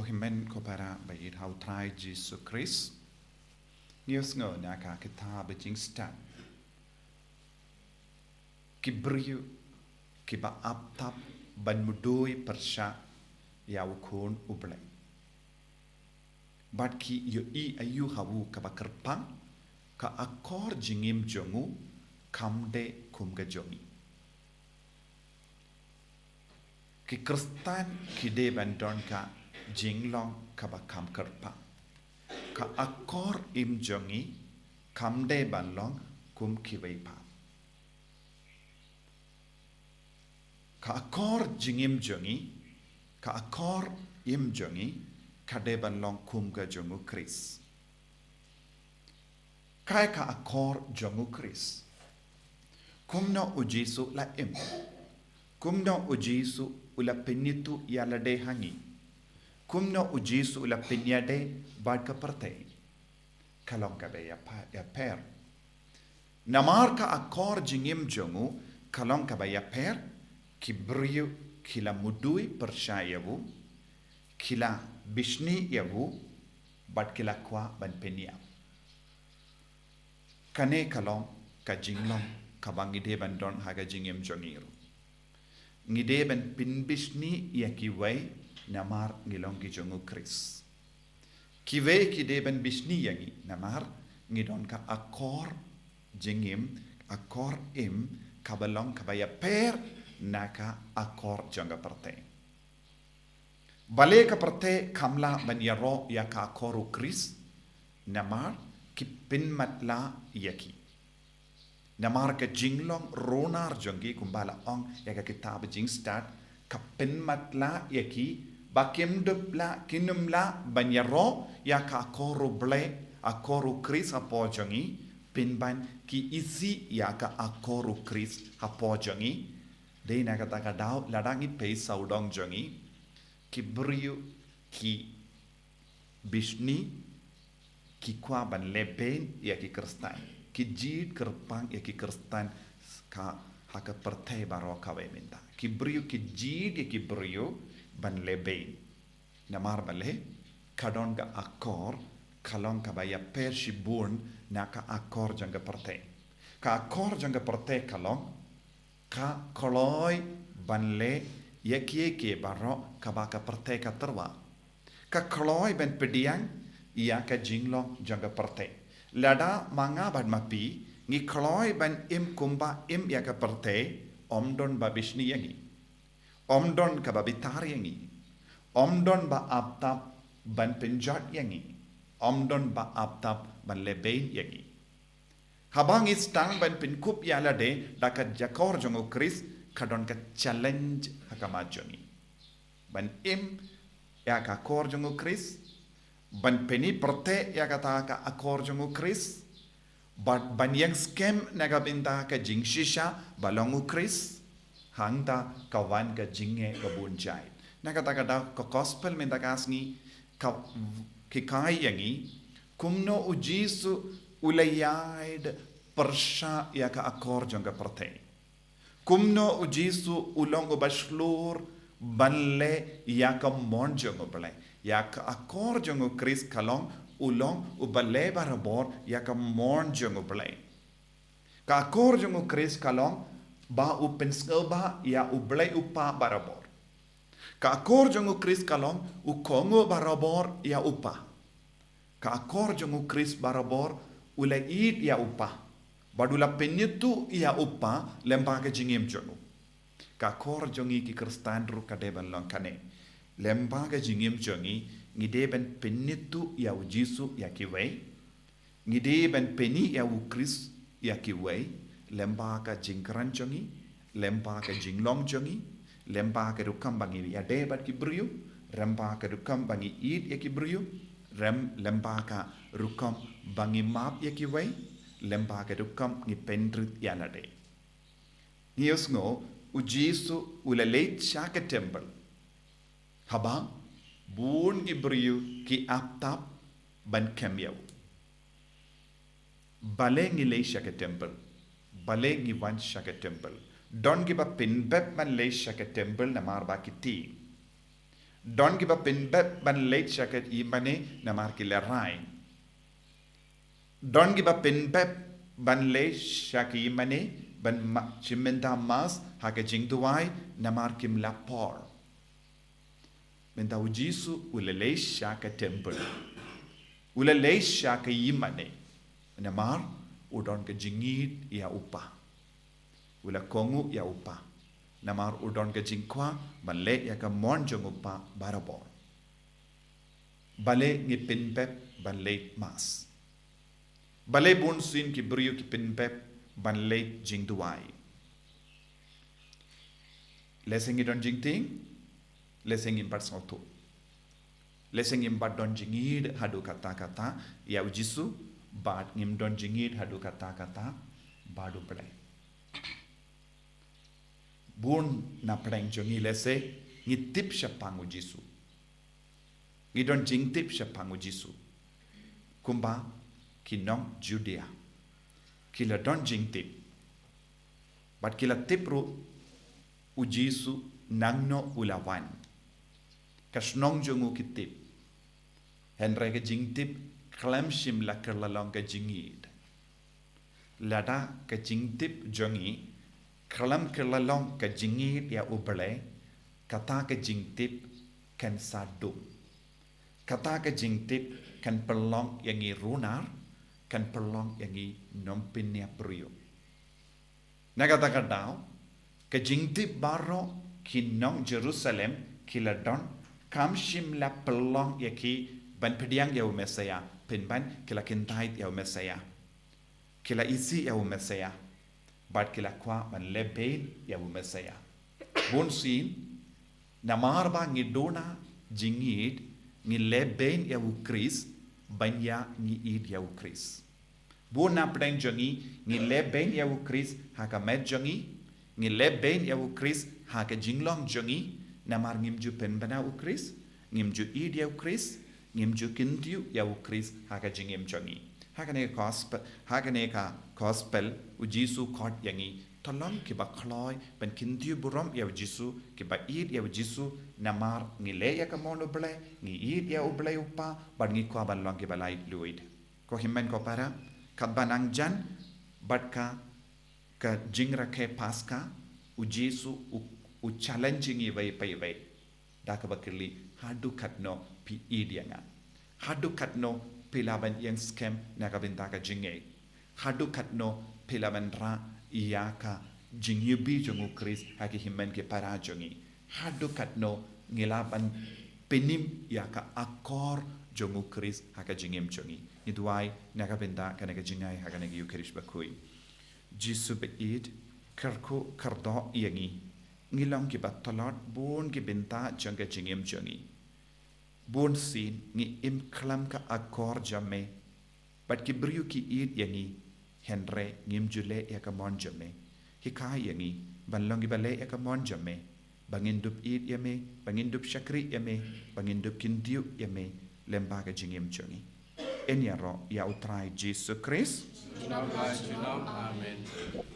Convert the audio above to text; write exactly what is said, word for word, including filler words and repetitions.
Hynmen ko para ba ïeit ha u Trai Jisu Khrist. Ngi ïohsngew na ka kitab Jingstad, ki briew kiba ap tap ban mudui pyrshah ïa u Khun u Blei, bad ki ïohi aïu ha u kaba kyrpang, ka akor jingim jong u kam dei kum ka jong ngi. Ki Khristan ki dei ban don ka jinglong kaba kham kyrpang. Ka akor im jong ngi kam dei ban long kum kiwei pat. Ka akor jingim jong ngi, ka akor im jong ngi, ka dei ban long kum ka jong u Khrist. Kaei ka akor jong u Khrist? Kumno u Jisu la im? Kumno u Jisu u la pynïathuh ïa lade ha ngi? Kumno u Jisu u la pynïadei bad ka pyrthei? Ka long kaba ïa pa-, ïapher. Namar ka akor jingim jong u ka long kaba ïapher, ki briew ki la mudui pyrshah ïa u, ki la bishni ïa u, bad ki la kwah ban pynïap. Kane ka long ka jinglong kaba ngi dei ban don ha ka jingim jong ngi ruh. Ngi dei ban pynbishni ïa kiwei namar ngi long ki jong u Khrist. Kiwei ki dei ban bishni ïa ngi namar ngi don ka akor jingim, akor im, kaba long kaba ïapher na ka akor jong ka pyrthei. Balei ka pyrthei kam lah ban ïaroh ïa ka akor u Khrist? Namar ki pynmatlah ïa ki. Namar ka jinglong runar jong ki, kumba la ong ïa ka kitab Jingstad, ka pynmatlah ïa ki, ba kim dup lah, kin ym lah ban ïaroh ïa ka akor u Blei, akor u Khrist hapoh jong ngi, pynban ki isih ïa ka akor u Khrist hapoh jong ngi. Dei na kata ka daw, lada ngi peit sawdong jong ngi, ki briew ki bishni, ki kwah ban lehbeiñ ïa ki Khristan, ki jied kyrpang ïa ki Khristan ka ha ka pyrthei baroh kawei mynta. Ki briew ki jied ïa ki briew ban lehbeiñ. Namar balei? Ka don ka akor, ka long kaba ïapher shibun na ka akor jong ka pyrthei. Ka akor jong ka pyrthei ka long, ka kloi ban leh ïa kiei kiei baroh kaba ka pyrthei ka tyrwa. Ka kloi ban pdiang ïa ka jinglong jong ka pyrthei. Lada ma nga bad ma phi ngi kloi ban im kumba im ïa ka pyrthei, ym don ba bishni ïa ngi. Ym don kaba bitar ïa ngi. Ym don ba ap tap ban pynjot ïa ngi. Ym don ba ap tap ban lehbeiñ ïa ngi. Haba ngi sdang ban pynkup ïa lade da ka akor jong u Khrist, ka don ka challenge ha khmat jong ngi. Ban im ïa ka akor jong u Khrist, ban pyni pyrthei ïa kata ka akor jong u Khrist, ban, ban ïeng skhem na ka bynta ka jingshisha ba long u Khrist, hangta ka wan ka jingeh ka bun jait. Na kata ka daw ka gospel mynta ka sngi ka hikai ïa ngi kumno u Jisu u la ïaid pyrshah ïa ka akor jong ka pyrthei. Kumno u Jisu u long uba shlur ban leh ïa ka mon jong u Blei. Ïa ka akor jong u Khrist ka long u long uba leh barabor ïa ka mon jong u Blei. Ka akor jong u Khrist ka long ba u pynsngewbha ïa u Blei u Kpa barabor. Ka akor jong u Khrist ka long u kohnguh barabor ïa u Kpa. Ka akor jong u Khrist barabor u la ïeit ïa u Kpa. Bad u la pynïathuh ïa u Kpa lyngba ka jingim jong u. Ka akor jong ngi ki Khristan ruh ka dei ban long kane. Lyngba ka jingim jong ngi, ngi dei ban pynïathuh ïa u Jisu ïa kiwei. Ngi dei ban pyni ïa u Khrist ïa kiwei, lyngba ka jingkren jong ngi, lyngba ka jinglong jong ngi, lyngba ka rukom ba ngi ïadei bad ki briew, lyngba ka rukom ba ngi ïeit ïa ki briew, rem, lyngba ka rukom ba ngi map ïa kiwei, lyngba ka rukom ngi pynrit ïa lade. Ngi ïohsngew u Jisu u la leit sha ka temple. Haba bun ki briew ki ap tap ban kem ïa u. Balei ngi leit sha ka temple? Balei ngi wan sha ka temple? Don kiba pynbeit ban leit sha ka temple namar ba ki tieng. Don kiba pynbep ban leit sha ka ïingmane namar ki la rai. Don kiba pynbep ban leit sha ka ïingmane ban ma-, shim bynta mass ha ka jingduwai namar kim la por. Mynta u Jisu u la leit sha ka temple. U la leit sha ka ïingmane. Namar u don ka jingïeid ïa u Kpa. U la kohnguh ïa u Kpa. Namar u don ka jingkwah ban leh ïa ka mon jong u Kpa barabor. Balei ngi pynbep ban leit mass? Balei bun sien ki briew ki pynbep ban leit jingduwai? Lehse ngi don jingtieng, lehse ngim pat sngewthuh. Lehse ngim pat don jingïeid haduh katta katta ïa u Jisu, bad ngim don jingïeid haduh katta katta bad u Blei. Bun na pdeng jong ngi lehse ngi tip shaphang u Jisu. Ngi don jingtip shaphang u Jisu. Kumba ki nong Judea ki la don jingtip. Bad ki la tip ruh u Jisu nangno u la wan. Ka shnong jong u ki tip. Hynrei ka jingtip khlem shym la kylla long ka jingïeid. Lada ka jingtip jong ngi khlem kylla long ka jingïeid ïa u Blei, kata ka jingtip kan sa dum. Kata ka jingtip kan pynlong ïa ngi runar, kan pynlong ïa ngi nongpynïap briew. Na kata ka daw, ka jingtip baroh ki nong Jerusalem ki la don, kam shym la pynlong ïa ki ban pdiang ïa u Messaïah, pynban ki la kyntait ïa u Messaïah. Ki la isih ïa u Messaïah. Bad ki la kwah ban leh beiñ ïa u Messaïah. Bun sien, namar ba ngi duna jingïeid, ngi leh beiñ ïa u Khrist, ban ïa ngi ïeid ïa u Khrist. Bun na pdeng jong ngi, ngi leh beiñ ïa u Khrist ha ka met jong ngi, ngi leh beiñ ïa u Khrist ha ka jinglong jong ngi, namar ngim ju pynbna u Khrist, ngim ju ïeid ïa u Khrist, ngim ju kyntiew ïa u Khrist ha ka jingim jong ngi. Ha kane ka gospel, ha kane ka gospel, u Jisu u khot ïa ngi, to long kiba kloi ban kyntiew burom ïa u Jisu, kiba ïeid ïa u Jisu, namar ngi leh ïa ka mon u Blei, ngi ïeid ïa u Blei u Kpa, bad ngi kwah ban long kiba laitluid. Ko hynmen ko para, katba nang jan bad ka, ka jingrakhe Paska, u Jisu u, u challenge ngi iwei pa iwei. Da kaba kylli, haduh katno phi ïeid ïa nga? Haduh katno phi lah ban ïeng skhem na ka bynta ka jingngeit? Haduh katno phi lah ban rah ïa ka jingïohi jong u Khrist ha ki hynmen ki para jong ngi? Haduh katno ngi lah ban pynim ïa ka akor jong u Khrist ha ka jingim jong ngi? Ngi duwai na ka bynta kane ka jingai ha kane ka Eucharist bakhuid. Jisu ba ïeit, kyrkhu kyrdoh ïa ngi. Ngi long kiba tlot bun ki bynta jong ka jingim jong ngi. Bun sien ngi im khlem ka akor jong me. Bad ki briew ki ïeid ïa ngi, hynrei ngim ju leh ïa ka mon jong me. Hikai ïa ngi ban long kiba leh ïa ka mon jong me, ba ngin dup ïeid ïa me, ba ngin dup shakri ïa me, ba ngin dup kyntiew ïa me lem bad ka jingim jong ngi. Yn ïaroh ïa u Trai Jisu Khrist. Junom la junom. Amen.